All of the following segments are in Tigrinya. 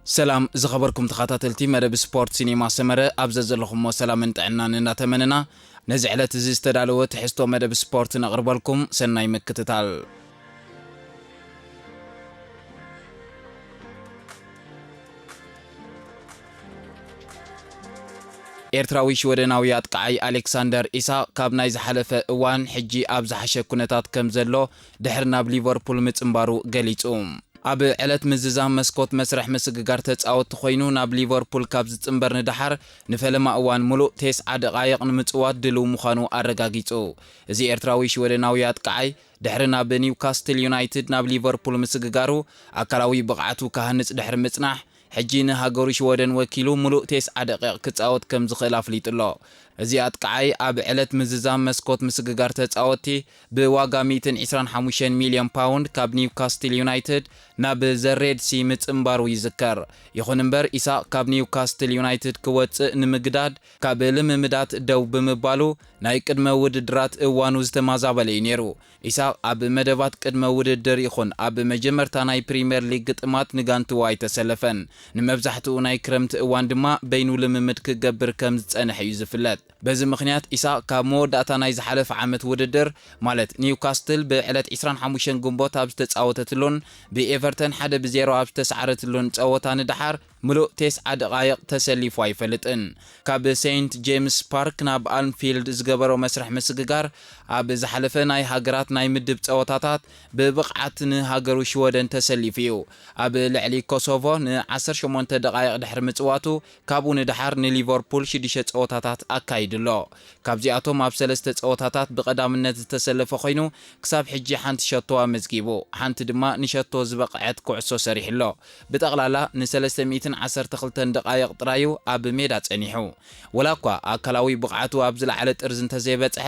ሰላም ዝኸበርኩም ተኸታተልቲ መደብ ስፖርት ሲኔማ ሰመረ፣ ኣብ ዘዘለኹሞ ሰላምን ጥዕናን እናተመነና፣ ነዚ ዕለት እዚ ዝተዳለወ ትሕዝቶ መደብ ስፖርት ነቕርበልኩም። ሰናይ ምክትታል። ኤርትራዊ ሽወደናዊ ኣጥቃዓይ ኣሌክሳንደር ኢሳቕ ካብ ናይ ዝሓለፈ እዋን ሕጂ ኣብ ዝሓሸ ኩነታት ከም ዘሎ ድሕሪ ናብ ሊቨርፑል ምጽንባሩ ገሊጹ። ኣብ ዕለት ምዝዛም መስኮት መስርሕ ምስግጋር ተጻወትቲ ኮይኑ ናብ ሊቨርፑል ካብ ዝጽንበር ንደሓር ንፈለማ እዋን ምሉእ ተስዓ ደቓይቕ ንምጽዋት ድልው ምዃኑ ኣረጋጊጹ። እዚ ኤርትራዊ ሽወደናዊ ኣጥቃዓይ ድሕሪ ናብ ኒውካስትል ዩናይትድ ናብ ሊቨርፑል ምስግጋሩ ኣካላዊ ብቕዓቱ ክሃንጽ ድሕሪ ምጽናሕ፣ ሕጂ ንሃገሩ ሽወደን ወኪሉ ምሉእ ተስዓ ደቂቕ ክጻወት ከም ዝኽእል ኣፍሊጡ ኣሎ። እዚ ኣጥቃዓይ ኣብ ዕለት ምዝዛም መስኮት ምስግጋር ተጻወትቲ ብዋጋ ሚእትን ዕስራን ሓሙሽተን ሚልዮን ፓውንድ ካብ ኒውካስትል ዩናይትድ ናብ ዘ ሬድ ሲ ምጽንባሩ ይዝከር። ይኹን እምበር፣ ኢሳቕ ካብ ኒውካስትል ዩናይትድ ክወጽእ ንምግዳድ ካብ ልምምዳት ደው ብምባሉ፣ ናይ ቅድመ ውድድራት እዋኑ ዝተማዛበለ እዩ ነይሩ። ኢሳቕ ኣብ መደባት ቅድመ ውድድር ይኹን ኣብ መጀመርታ ናይ ፕሪምየር ሊግ ግጥማት ንጋንትኡ ኣይተሰለፈን። ንመብዛሕትኡ ናይ ክረምቲ እዋን ድማ በይኑ ልምምድ ክገብር ከም ዝጸንሐ እዩ ዝፍለጥ። በዚ ምኽንያት፣ ኢሳቕ ካብ መወዳእታ ናይ ዝሓለፈ ዓመት ውድድር፣ ማለት ኒውካስትል ብዕለት ዕስራን ሓሙሽተን ግንቦት ኣብ ዝተጻወተትሉን ብኤቨርተን ሓደ ብዜሮ ኣብ ዝተሰዓረትሉን ጸወታ ንደሓር፣ ምሉእ ተስዓ ደቓይቕ ተሰሊፉ ኣይፈልጥን። ካብ ሴንት ጄምስ ፓርክ ናብ ኣንፊልድ ዝገበሮ መስርሕ ምስግጋር፣ ኣብ ዝሓለፈ ናይ ሃገራት ናይ ምድብ ጸወታታት ብብቕዓት ንሃገሩ ሽወደን ተሰሊፉ እዩ። ኣብ ልዕሊ ኮሶቮ ን ዓሰርተ ሸሞንተ ደቓይቕ ድሕሪ ምጽዋቱ፣ ካብኡ ንደሓር ንሊቨርፑል ሽዱሽተ ጸወታታት ኣካይዱ ኣሎ። ካብዚኣቶም ኣብ ሰለስተ ጸወታታት ብቐዳምነት ዝተሰለፈ ኮይኑ፣ ክሳብ ሕጂ ሓንቲ ሸቶ ኣመዝጊቡ፣ ሓንቲ ድማ ንሸቶ ዝበቕዐት ኩዕሶ ሰሪሑ ኣሎ። ብጠቕላላ ንሰለስተ ሚእትን ዓሰርተ ክልተን ደቓይቕ ጥራዩ ኣብ ሜዳ ጸኒሑ። ወላ እኳ ኣካላዊ ብቕዓቱ ኣብ ዝለዓለ ጥርዚ እንተዘይበጽሐ፣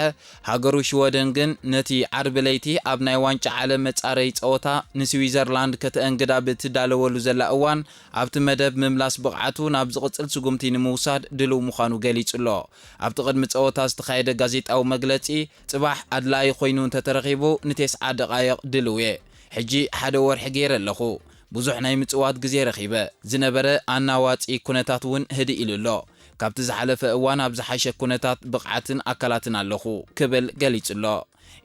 ሃገሩ ሽወደን ግን ነቲ ዓርቢ ለይቲ ኣብ ናይ ዋንጫ ዓለም መጻረዪ ጸወታ ንስዊዘርላንድ ከተአንግድ ኣብ እትዳለወሉ ዘላ እዋን፣ ኣብቲ መደብ ምምላስ ብቕዓቱ ናብ ዝቕጽል ስጉምቲ ንምውሳድ ድሉው ምዃኑ ገሊጹ ኣሎ። ኣብቲ ቅድሚ ጸወታ ዝተኻየደ ጋዜጣዊ መግለጺ፣ ጽባሕ ኣድላዪ ኮይኑ እንተተረኺቡ ንተስዓ ደቓይቕ ድሉው እየ። ሕጂ ሓደ ወርሒ ገይረ ኣለኹ። ብዙሕ ናይ ምጽዋት ግዜ ረኺበ። ዝነበረ ኣናዋጺ ኩነታት እውን ህድእ ኢሉ ኣሎ። ካብቲ ዝሓለፈ እዋን ኣብ ዝሓሸ ኩነታት ብቕዓትን ኣካላትን ኣለኹ፣ ክብል ገሊጹ ኣሎ።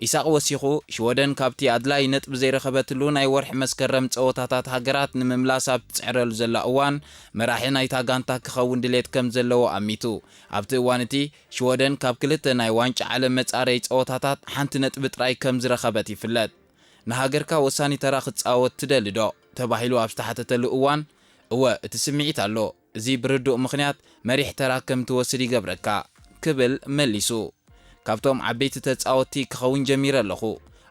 ኢሳቕ ወሲኹ፣ ሽወደን ካብቲ ኣድላዪ ነጥቢ ዘይረኸበትሉ ናይ ወርሒ መስከረም ጸወታታት ሃገራት ንምምላስ ኣብ ትጽዕረሉ ዘላ እዋን፣ መራሒ ናይታ ጋንታ ክኸውን ድሌት ከም ዘለዎ ኣሚቱ። ኣብቲ እዋን እቲ፣ ሽወደን ካብ ክልተ ናይ ዋንጫ ዓለም መጻረዪ ጸወታታት ሓንቲ ነጥቢ ጥራይ ከም ዝረኸበት ይፍለጥ። "ንሃገርካ ወሳኒ ተራ ክትጻወት ትደሊ ዶ?" ተባሂሉ ኣብ ዝተሓተተሉ እዋን፣ "እወ፣ እቲ ስምዒት ኣሎ። እዚ ብርዱእ ምኽንያት መሪሕ ተራ ከም ትወስድ ይገብረካ" ክብል መሊሱ። "ካብቶም ዓበይቲ ተጻወትቲ ክኸውን ጀሚረ ኣለኹ።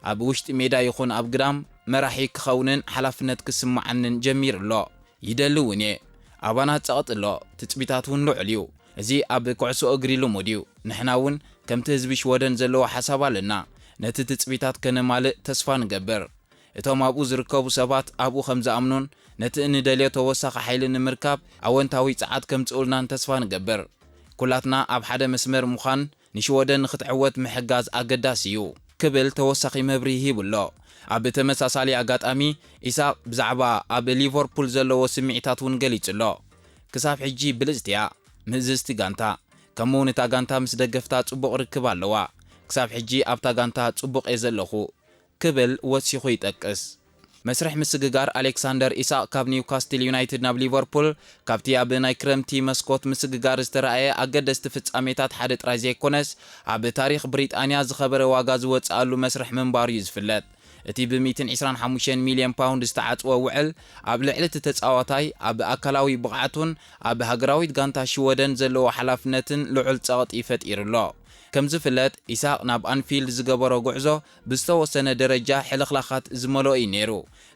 ኣብ ውሽጢ ሜዳ ይኹን ኣብ ግዳም መራሒ ክኸውንን ሓላፍነት ክስምዓንን ጀሚሩ ኣሎ። ይደሊ እውን እየ። ኣባና ጸቕጢ ኣሎ፣ ትጽቢታት እውን ልዑል እዩ። እዚ ኣብ ኩዕሶ እግሪ ልሙድ እዩ። ንሕና እውን ከምቲ ህዝቢ ሽወደን ዘለዎ ሓሳብ ኣለና። ነቲ ትጽቢታት ከነማልእ ተስፋ ንገብር። እቶም ኣብኡ ዝርከቡ ሰባት ኣብኡ ከም ዝኣምኑን ነቲ እንደልዮ ተወሳኺ ሓይሊ ንምርካብ ኣወንታዊ ጸዓት ከምጽኡልናን ተስፋ ንገብር። ኩላትና ኣብ ሓደ መስመር ምዃን ንሽወደን ንክትዕወት ምሕጋዝ ኣገዳሲ እዩ" ክብል ተወሳኺ መብርሂ ሂቡ ኣሎ። ኣብ ተመሳሳሊ ኣጋጣሚ፣ ኢሳቕ ብዛዕባ ኣብ ሊቨርፑል ዘለዎ ስምዒታት እውን ገሊጹ ኣሎ። "ክሳብ ሕጂ ብልጽቲ እያ፣ ምእዝዝቲ ጋንታ። ከምኡውን እታ ጋንታ ምስ ደገፍታ ጽቡቕ ርክብ ኣለዋ። ክሳብ ሕጂ ኣብታ ጋንታ ጽቡቕ እየ ዘለኹ" ክብል ወሲኹ ይጠቅስ። መስርሕ ምስግጋር ኣሌክሳንደር ኢሳቕ ካብ ኒውካስትል ዩናይትድ ናብ ሊቨርፑል፣ ካብቲ ኣብ ናይ ክረምቲ መስኮት ምስግጋር ዝተረኣየ ኣገደስቲ ፍጻሜታት ሓደ ጥራይ ዘይኮነስ፣ ኣብ ታሪኽ ብሪጣንያ ዝኸበረ ዋጋ ዝወጽኣሉ መስርሕ ምንባሩ እዩ ዝፍለጥ። እቲ ብ ሚእትን ዕስራን ሓሙሽተን ሚልዮን ፓውንድ ዝተዓጽወ ውዕል፣ ኣብ ልዕሊ እቲ ተጻዋታይ፣ ኣብ ኣካላዊ ብቕዓቱን ኣብ ሃገራዊት ጋንታ ሽወደን ዘለዎ ሓላፍነትን ልዑል ጸቕጢ ፈጢሩ ኣሎ። ከም ዝፍለጥ፣ ኢሳቕ ናብ ኣንፊልድ ዝገበሮ ጉዕዞ ብዝተወሰነ ደረጃ ሕልኽላኻት ዝመልኦ እዩ ነይሩ።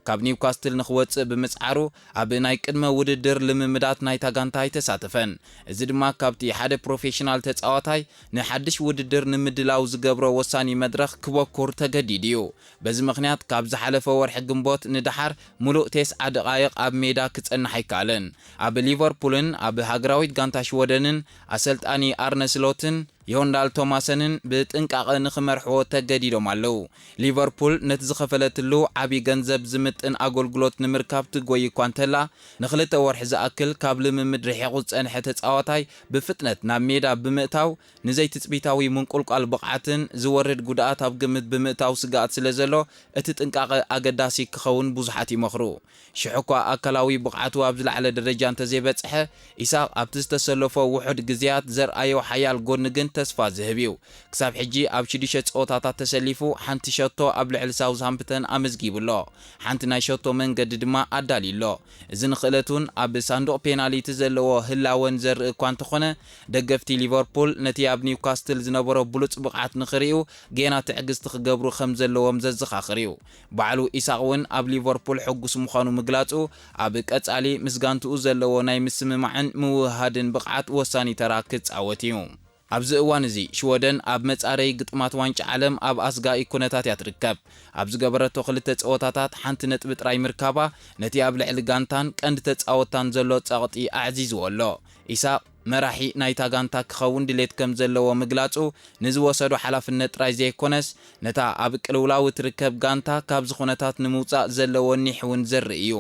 ካብ ኒውካስትል ንኽወጽእ ብምጽዓሩ፣ ኣብ ናይ ቅድመ ውድድር ልምምዳት ናይታ ጋንታ ኣይተሳተፈን። እዚ ድማ ካብቲ ሓደ ፕሮፌሽናል ተጻዋታይ ንሓድሽ ውድድር ንምድላው ዝገብሮ ወሳኒ መድረኽ ክበኩር ተገዲዱ እዩ። በዚ ምኽንያት፣ ካብ ዝሓለፈ ወርሒ ግንቦት ንደሓር ምሉእ ተስዓ ደቓይቕ ኣብ ሜዳ ክጸንሕ ኣይከኣለን። ኣብ ሊቨርፑልን ኣብ ሃገራዊት ጋንታ ሽወደንን ኣሰልጣኒ ኣርነ ስሎትን ዮንዳል ቶማሰንን ብጥንቃቐ ንኽመርሕዎ ተገዲዶም ኣለዉ። ሊቨርፑል ነቲ ዝኸፈለትሉ ዓቢ ገንዘብ ዝምጥን ኣገልግሎት ንምርካብ ትጎይ እኳ እንተላ፣ ንኽልተ ወርሒ ዝኣክል ካብ ልምምድ ርሒቑ ዝጸንሐ ተጻዋታይ ብፍጥነት ናብ ሜዳ ብምእታው፣ ንዘይትጽቢታዊ ምንቁልቋል ብቕዓትን ዝወርድ ጉድኣት ኣብ ግምት ብምእታው ስግኣት ስለ ዘሎ፣ እቲ ጥንቃቐ ኣገዳሲ ክኸውን ብዙሓት ይመኽሩ። ሽሕ እኳ ኣካላዊ ብቕዓቱ ኣብ ዝለዓለ ደረጃ እንተዘይበጽሐ፣ ኢሳቕ ኣብቲ ዝተሰለፎ ውሑድ ግዜያት ዘርኣዮ ሓያል ጎድኒ ግን ተስፋ ዝህብ እዩ። ክሳብ ሕጂ ኣብ ሽዱሽተ ጸወታታት ተሰሊፉ ሓንቲ ሸቶ ኣብ ልዕሊ ሳውዝሃምፕተን ኣመዝጊቡ ኣሎ። ሓንቲ ናይ ሸቶ መንገዲ ድማ ኣዳልዩ ኣሎ። እዚ ንኽእለቱን ኣብ ሳንዱቕ ፔናልቲ ዘለዎ ህላወን ዘርኢ እኳ እንተኾነ፣ ደገፍቲ ሊቨርፑል ነቲ ኣብ ኒውካስትል ዝነበሮ ብሉጽ ብቕዓት ንኽርእዩ ጌና ትዕግስቲ ክገብሩ ከም ዘለዎም ዘዘኻኽር እዩ። ባዕሉ ኢሳቕ እውን ኣብ ሊቨርፑል ሕጉስ ምዃኑ ምግላጹ፣ ኣብ ቀጻሊ ምስ ጋንትኡ ዘለዎ ናይ ምስምማዕን ምውህሃድን ብቕዓት ወሳኒ ተራ ክጻወት እዩ። ኣብዚ እዋን እዚ ሽወደን ኣብ መጻረዪ ግጥማት ዋንጫ ዓለም ኣብ ኣስጋኢ ኩነታት እያ ትርከብ። ኣብ ዝገበረቶ ክልተ ጸወታታት ሓንቲ ነጥቢ ጥራይ ምርካባ፣ ነቲ ኣብ ልዕሊ ጋንታን ቀንዲ ተጻወትታን ዘሎ ጸቕጢ ኣዕዚዝዎ ኣሎ። ኢሳቕ መራሒ ናይታ ጋንታ ክኸውን ድሌት ከም ዘለዎ ምግላጹ፣ ንዝወሰዶ ሓላፍነት ጥራይ ዘይኮነስ፣ ነታ ኣብ ቅልውላው እትርከብ ጋንታ ካብዚ ኩነታት ንምውጻእ ዘለዎ ኒሕ እውን ዘርኢ እዩ።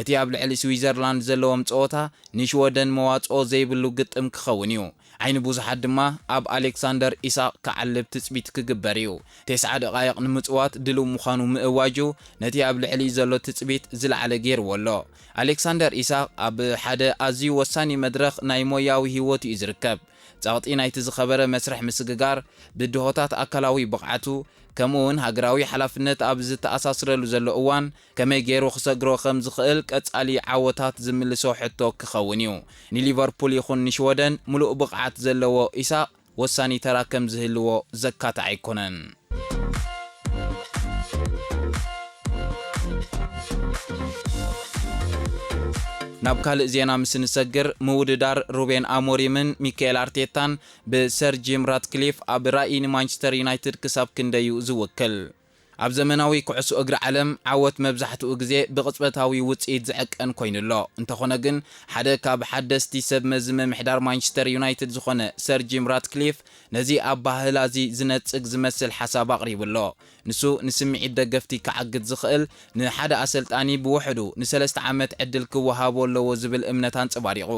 እቲ ኣብ ልዕሊ ስዊዘርላንድ ዘለዎም ጸወታ ንሽወደን መዋጽኦ ዘይብሉ ግጥም ክኸውን እዩ። ዓይኒ ብዙሓት ድማ ኣብ ኣሌክሳንደር ኢሳቕ ክዓልብ ትጽቢት ክግበር እዩ። ተስዓ ደቓይቕ ንምጽዋት ድሉው ምዃኑ ምእዋጁ ነቲ ኣብ ልዕሊኡ ዘሎ ትጽቢት ዝለዓለ ገይርዎ ኣሎ። ኣሌክሳንደር ኢሳቕ ኣብ ሓደ ኣዝዩ ወሳኒ መድረኽ ናይ ሞያዊ ህይወቱ እዩ ዝርከብ። ጸቕጢ ናይቲ ዝኸበረ መስርሕ ምስግጋር፣ ብድሆታት ኣካላዊ ብቕዓቱ፣ ከምኡ እውን ሃገራዊ ሓላፍነት ኣብ ዝተኣሳስረሉ ዘሎ እዋን፣ ከመይ ገይሩ ክሰግሮ ከም ዝኽእል ቀጻሊ ዓወታት ዝምልሶ ሕቶ ክኸውን እዩ። ንሊቨርፑል ይኹን ንሽወደን ምሉእ ብቕዓት ዘለዎ ኢሳቕ ወሳኒ ተራ ከም ዝህልዎ ዘካትዕ ኣይኮነን። ናብ ካልእ ዜና ምስ ንሰግር፣ ምውድዳር ሩቤን ኣሞሪምን ሚካኤል ኣርቴታን ብሰር ጂም ራትክሊፍ ኣብ ራእይ ንማንቸስተር ዩናይትድ ክሳብ ክንደዩ ዝውክል? ኣብ ዘመናዊ ኩዕሶ እግሪ ዓለም፣ ዓወት መብዛሕትኡ ግዜ ብቕጽበታዊ ውጽኢት ዝዕቀን ኮይኑ ኣሎ። እንተኾነ ግን፣ ሓደ ካብ ሓደስቲ ሰብ መዚ ምምሕዳር ማንቸስተር ዩናይትድ ዝኾነ ሰር ጂም ራትክሊፍ፣ ነዚ ኣባህህላ እዚ ዝነጽግ ዝመስል ሓሳብ ኣቕሪቡ ኣሎ። ንሱ፣ ንስምዒት ደገፍቲ ክዓግት ዝኽእል፣ ንሓደ ኣሰልጣኒ ብውሕዱ ንሰለስተ ዓመት ዕድል ክወሃቦ ኣለዎ ዝብል እምነት ኣንጸባሪቑ።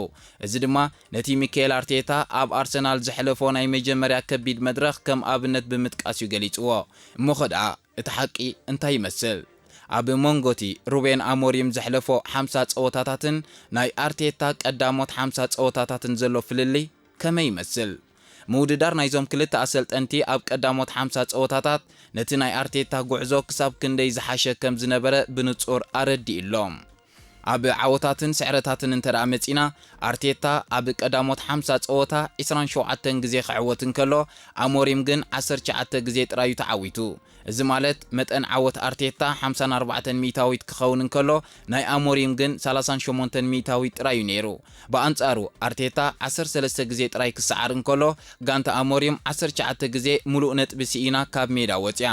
እዚ ድማ፣ ነቲ ሚካኤል ኣርቴታ ኣብ ኣርሰናል ዘሕለፎ ናይ መጀመርያ ከቢድ መድረኽ ከም ኣብነት ብምጥቃስ እዩ ገሊጽዎ። እሞ ኸ ደኣ፣ እቲ ሓቂ እንታይ ይመስል? ኣብ መንጎ እቲ ሩቤን ኣሞሪም ዘሕለፎ ሓምሳ ጸወታታትን ናይ ኣርቴታ ቀዳሞት ሓምሳ ጸወታታትን ዘሎ ፍልልይ ከመይ ይመስል? ምውድዳር ናይዞም ክልተ ኣሰልጠንቲ ኣብ ቀዳሞት ሓምሳ ጸወታታት ነቲ ናይ ኣርቴታ ጉዕዞ ክሳብ ክንደይ ዝሓሸ ከም ዝነበረ ብንጹር ኣረዲኡ ኣሎ። ኣብ ዓወታትን ስዕረታትን እንተ ደኣ መጺና፣ ኣርቴታ ኣብ ቀዳሞት ሓምሳ ጸወታ ዕስራን ሸውዓተን ግዜ ክዕወት እንከሎ፣ ኣሞሪም ግን ዓሰርተ ትሽዓተ ግዜ ጥራይ እዩ ተዓዊቱ። እዚ ማለት፣ መጠን ዓወት ኣርቴታ ሓምሳን ኣርባዕተን ሚእታዊት ክኸውን እንከሎ፣ ናይ ኣሞሪም ግን ሰላሳን ሸሞንተን ሚእታዊት ጥራይ እዩ ነይሩ። ብኣንጻሩ፣ ኣርቴታ ዓሰርተ ሰለስተ ግዜ ጥራይ ክሰዓር እንከሎ፣ ጋንታ ኣሞሪም ዓሰርተ ትሽዓተ ግዜ ምሉእ ነጥቢ ስኢና ካብ ሜዳ ወጽያ።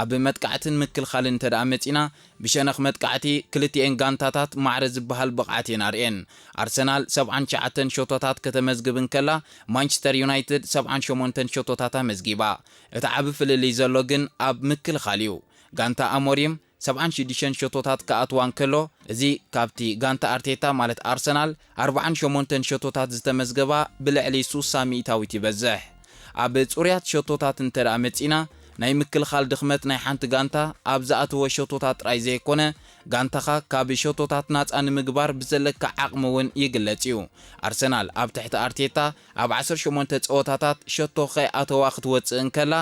ኣብ መጥቃዕትን ምክልኻልን እንተ ደኣ መጺና፣ ብሸነኽ መጥቃዕቲ፣ ክልቲኤን ጋንታታት ማዕረ ዝበሃል ብቕዓት እየን ኣርእየን። ኣርሰናል ሰብዓን ትሽዓተን ሸቶታት ከተመዝግብ እንከላ፣ ማንቸስተር ዩናይትድ ሰብዓን ሸሞንተን ሸቶታት ኣመዝጊባ። እቲ ዓቢ ፍልልይ ዘሎ ግን ኣብ ምክልኻል እዩ። ጋንታ ኣሞሪም ሰብዓን ሽዱሽተን ሸቶታት ክኣትዋ እንከሎ፣ እዚ ካብቲ ጋንታ ኣርቴታ፣ ማለት ኣርሰናል፣ ኣርባዓን ሸሞንተን ሸቶታት ዝተመዝገባ ብልዕሊ ሱሳ ሚእታዊት ይበዝሕ። ኣብ ጽሩያት ሸቶታት እንተ ደኣ መጺና፣ ናይ ምክልኻል ድኽመት ናይ ሓንቲ ጋንታ ኣብ ዝኣተወ ሸቶታት ጥራይ ዘይኮነ፣ ጋንታኻ ካብ ሸቶታት ናጻ ንምግባር ብዘለካ ዓቕሚ እውን ይግለጽ እዩ። ኣርሰናል ኣብ ትሕቲ ኣርቴታ ኣብ ዓሰርተ ሸሞንተ ጸወታታት ሸቶ ከይኣተዋ ክትወጽእ እንከላ፣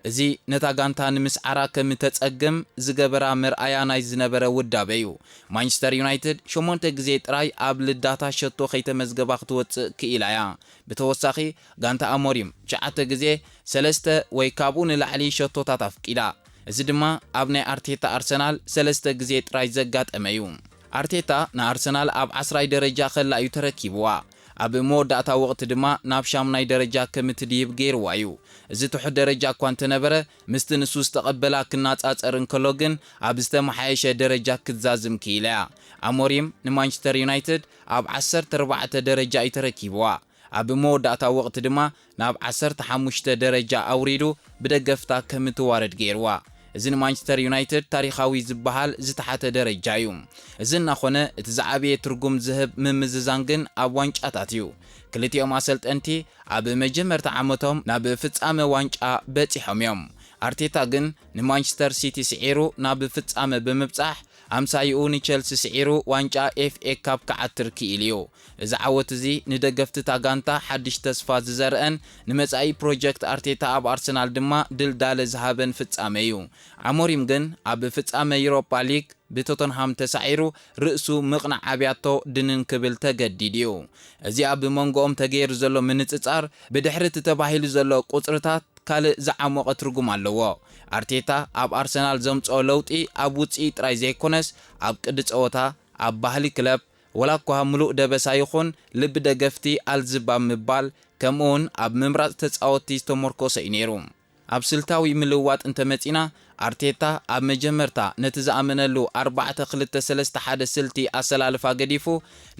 እዚ ነታ ጋንታ ንምስዓራ ከም እተጸግም ዝገበራ መርኣያ ናይ ዝነበረ ውዳበ እዩ። ማንቸስተር ዩናይትድ ሸሞንተ ግዜ ጥራይ ኣብ ልዳታ ሸቶ ከይተመዝገባ ክትወጽእ ክኢላ እያ። ብተወሳኺ፣ ጋንታ ኣሞሪም ትሽዓተ ግዜ ሰለስተ ወይ ካብኡ ንላዕሊ ሸቶታት ኣፍቂዳ። እዚ ድማ ኣብ ናይ ኣርቴታ ኣርሰናል ሰለስተ ግዜ ጥራይ ዘጋጠመ እዩ። ኣርቴታ ንኣርሰናል ኣብ ዓስራይ ደረጃ ከላ እዩ ተረኪብዋ። ኣብ መወዳእታ ወቕቲ ድማ ናብ ሻምናይ ደረጃ ከም እትድይብ ገይርዋ እዩ። እዚ ትሑት ደረጃ እኳ እንተነበረ፣ ምስቲ ንሱ ዝተቐበላ ክናጻጸር እንከሎ ግን ኣብ ዝተመሓየሸ ደረጃ ክትዛዝም ክኢላ እያ። ኣሞሪም ንማንቸስተር ዩናይትድ ኣብ ዓሰርተ ኣርባዕተ ደረጃ እዩ ተረኪብዋ። ኣብ መወዳእታ ወቕቲ ድማ ናብ ዓሰርተ ሓሙሽተ ደረጃ ኣውሪዱ ብደገፍታ ከምትዋረድ ገይርዋ። እዚ ንማንቸስተር ዩናይትድ ታሪኻዊ ዝበሃል ዝተሓተ ደረጃ እዩ። እዚ እናኾነ እቲ ዝዓበየ ትርጉም ዝህብ ምምዝዛን ግን ኣብ ዋንጫታት እዩ። ክልቲኦም ኣሰልጠንቲ ኣብ መጀመርታ ዓመቶም ናብ ፍጻመ ዋንጫ በጺሖም እዮም። ኣርቴታ ግን ንማንቸስተር ሲቲ ስዒሩ ናብ ፍጻመ ብምብጻሕ ኣምሳይኡ ንቸልሲ ስዒሩ ዋንጫ ኤፍኤ ካፕ ክዓትር ክኢሉ እዩ። እዚ ዓወት እዚ ንደገፍቲ እታ ጋንታ ሓድሽ ተስፋ ዝዘርአን ንመጻኢ ፕሮጀክት ኣርቴታ ኣብ ኣርሰናል ድማ ድልዳለ ዝሃበን ፍጻመ እዩ። ኣሞሪም ግን ኣብ ፍጻመ ዩሮፓ ሊግ ብቶተንሃም ተሳዒሩ ርእሱ ምቕናዕ ኣብያቶ ድንን ክብል ተገዲዱ እዩ። እዚ ኣብ መንጎኦም ተገይሩ ዘሎ ምንጽጻር ብድሕሪ እቲ ተባሂሉ ዘሎ ቁጽርታት ካልእ ዝዓሞቐ ትርጉም ኣለዎ። ኣርቴታ ኣብ ኣርሰናል ዘምጽኦ ለውጢ ኣብ ውጽኢት ጥራይ ዘይኮነስ ኣብ ቅዲ ጸወታ፣ ኣብ ባህሊ ክለብ፣ ወላ እኳ ምሉእ ደበሳ ይኹን ልቢ ደገፍቲ ኣልዝባብ ምባል ከምኡውን ኣብ ምምራጽ ተጻወትቲ ዝተመርኮሰ እዩ ነይሩ። ኣብ ስልታዊ ምልውዋጥ እንተመጺና ኣርቴታ ኣብ መጀመርታ ነቲ ዝኣመነሉ ኣርባዕተ ክልተ ሰለስተ ሓደ ስልቲ ኣሰላልፋ ገዲፉ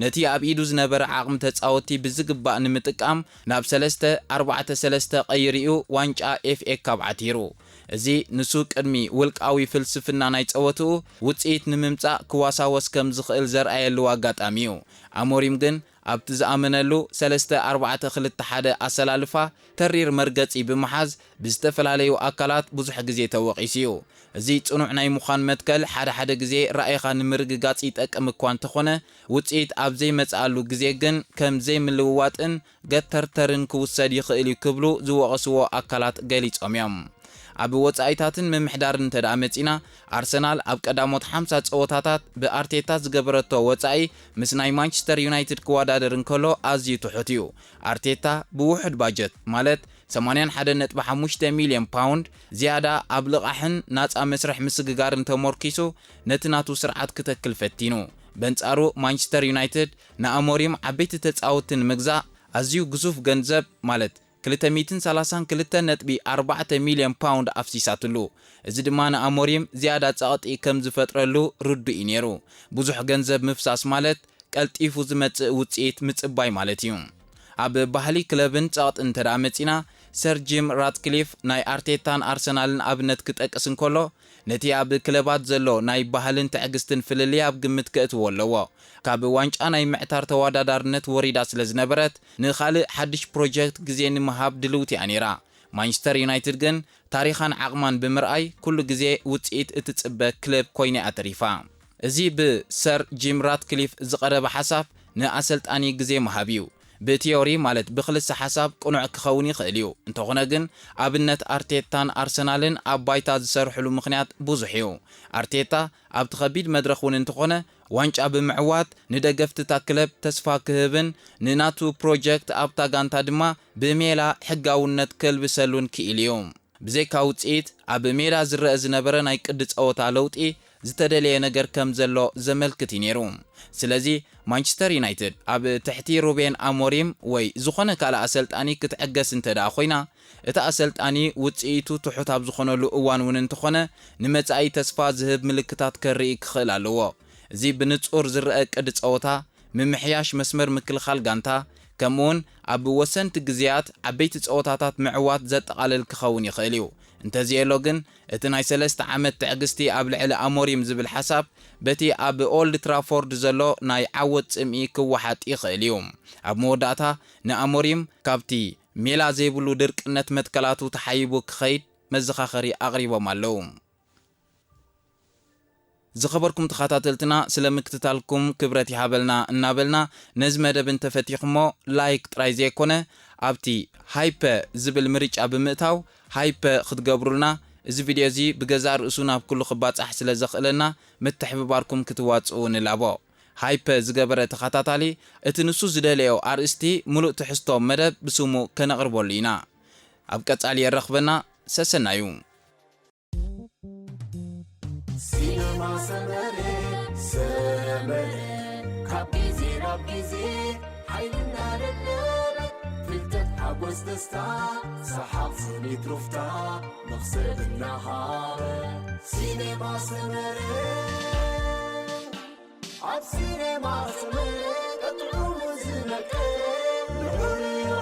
ነቲ ኣብ ኢዱ ዝነበረ ዓቕሚ ተጻወትቲ ብዝግባእ ንምጥቃም ናብ ሰለስተ ኣርባዕተ ሰለስተ ቀይሪኡ ዋንጫ ኤፍኤ ካፕ ዓቲሩ። እዚ ንሱ ቅድሚ ውልቃዊ ፍልስፍና ናይ ጸወትኡ ውጽኢት ንምምጻእ ክዋሳወስ ከም ዝኽእል ዘርኣየሉ ኣጋጣሚ እዩ። ኣሞሪም ግን ኣብቲ ዝኣመነሉ ሰለስተ ኣርባዕተ ክልተ ሓደ ኣሰላልፋ ተሪር መርገጺ ብምሓዝ ብዝተፈላለዩ ኣካላት ብዙሕ ግዜ ተወቒሱ እዩ። እዚ ጽኑዕ ናይ ምዃን መትከል ሓደ ሓደ ግዜ ራእይኻ ንምርግጋጽ ይጠቅም እኳ እንተኾነ ውጽኢት ኣብ ዘይመጽኣሉ ግዜ ግን ከም ዘይምልውዋጥን ገተርተርን ክውሰድ ይኽእል እዩ ክብሉ ዝወቐስዎ ኣካላት ገሊጾም እዮም። ኣብ ወጻኢታትን ምምሕዳርን እንተ ደኣ መጺና ኣርሰናል ኣብ ቀዳሞት ሓምሳ ጸወታታት ብኣርቴታ ዝገበረቶ ወጻኢ ምስ ናይ ማንቸስተር ዩናይትድ ክወዳደር እንከሎ ኣዝዩ ትሑት እዩ። ኣርቴታ ብውሑድ ባጀት ማለት ሰማንያን ሓደን ነጥቢ ሓሙሽተ ሚልዮን ፓውንድ ዝያዳ ኣብ ልቓሕን ናጻ መስርሕ ምስግጋርን ተመርኪሱ ነቲ ናቱ ስርዓት ክተክል ፈቲኑ። በንጻሩ ማንቸስተር ዩናይትድ ንኣሞሪም ዓበይቲ ተጻወትቲ ንምግዛእ ኣዝዩ ግዙፍ ገንዘብ ማለት ክልተ ሚእትን ሰላሳን ክልተ ነጥቢ ኣርባዕተ ሚልዮን ፓውንድ ኣፍሲሳትሉ። እዚ ድማ ንኣሞሪም ዝያዳ ጸቕጢ ከም ዝፈጥረሉ ርዱእ እዩ ነይሩ። ብዙሕ ገንዘብ ምፍሳስ ማለት ቀልጢፉ ዝመጽእ ውጽኢት ምጽባይ ማለት እዩ። ኣብ ባህሊ ክለብን ጸቕጥን እንተ ደኣ መጺና ሰር ጂም ራትክሊፍ ናይ ኣርቴታን ኣርሰናልን ኣብነት ክጠቅስ እንከሎ ነቲ ኣብ ክለባት ዘሎ ናይ ባህልን ትዕግስትን ፍልልይ ኣብ ግምት ከእትዎ ኣለዎ። ካብ ዋንጫ ናይ ምዕታር ተወዳዳርነት ወሪዳ ስለ ዝነበረት ንኻልእ ሓድሽ ፕሮጀክት ግዜ ንምሃብ ድልውቲ እያ ነይራ። ማንቸስተር ዩናይትድ ግን ታሪኻን ዓቕማን ብምርኣይ ኩሉ ግዜ ውጽኢት እትጽበ ክለብ ኮይና እያ ተሪፋ። እዚ ብሰር ጂም ራትክሊፍ ዝቐረበ ሓሳብ ንኣሰልጣኒ ግዜ ምሃብ እዩ። ብቲዮሪ ማለት ብክልሰ ሓሳብ ቅኑዕ ክኸውን ይኽእል እዩ። እንተኾነ ግን ኣብነት ኣርቴታን ኣርሰናልን ኣብ ባይታ ዝሰርሕሉ ምኽንያት ብዙሕ እዩ። ኣርቴታ ኣብቲ ከቢድ መድረኽ እውን እንተኾነ ዋንጫ ብምዕዋት ንደገፍቲ እታ ክለብ ተስፋ ክህብን ንናቱ ፕሮጀክት ኣብታ ጋንታ ድማ ብሜላ ሕጋውነት ከልብሰሉን ክኢሉ እዩ። ብዘይካ ውጽኢት ኣብ ሜዳ ዝረአ ዝነበረ ናይ ቅዲ ጸወታ ለውጢ ዝተደለየ ነገር ከም ዘሎ ዘመልክት እዩ ነይሩ። ስለዚ ማንቸስተር ዩናይትድ ኣብ ትሕቲ ሩቤን ኣሞሪም ወይ ዝኾነ ካልእ ኣሰልጣኒ ክትዕገስ እንተ ደኣ ኮይና እቲ ኣሰልጣኒ ውጽኢቱ ትሑት ኣብ ዝኾነሉ እዋን እውን እንተኾነ ንመጻኢ ተስፋ ዝህብ ምልክታት ከርኢ ክኽእል ኣለዎ። እዚ ብንጹር ዝረአ ቅዲ ጸወታ ምምሕያሽ መስመር ምክልኻል ጋንታ ከምኡውን ኣብ ወሰንቲ ግዜያት ዓበይቲ ጸወታታት ምዕዋት ዘጠቓልል ክኸውን ይኽእል እዩ። እንተዚየሎ ግን እቲ ናይ ሰለስተ ዓመት ትዕግስቲ ኣብ ልዕሊ ኣሞሪም ዝብል ሓሳብ በቲ ኣብ ኦልድ ትራፎርድ ዘሎ ናይ ዓወት ጽምኢ ክወሓጥ ይኽእል እዩ። ኣብ መወዳእታ ንኣሞሪም ካብቲ ሜላ ዘይብሉ ድርቅነት መትከላቱ ተሓይቡ ክኸይድ መዘኻኸሪ ኣቕሪቦም ኣለዉ። ዝኸበርኩም ተኸታተልትና ስለ ምክትታልኩም ክብረት ይሃበልና እናበልና ነዚ መደብ እንተፈቲኹሞ ላይክ ጥራይ ዘይኮነ ኣብቲ ሃይፐ ዝብል ምርጫ ብምእታው ሃይፐ ክትገብሩልና እዚ ቪድዮ እዚ ብገዛእ ርእሱ ናብ ኩሉ ክባጻሕ ስለ ዘኽእለና ምትሕብባርኩም ክትዋጽኡ ንላቦ። ሃይፐ ዝገበረ ተኸታታሊ እቲ ንሱ ዝደለዮ ኣርእስቲ ምሉእ ትሕዝቶ መደብ ብስሙ ከነቕርበሉ ኢና። ኣብ ቀጻሊ የረኽበና ሰሰናዩ። ሲነማ ሰመረ ሰመረ ካብ ግዜ ናብ ግዜ ሓይልና ለለበ ፍልጠት ሓጎስ ደስታ ሰሓቕ ስኒት ሩፍታ መኽሰብ እናሃበ ሲነማ ሰመረ ኣብ ሲነማ ሰመረ ቀጥዑ ዝመቀረ ንዑ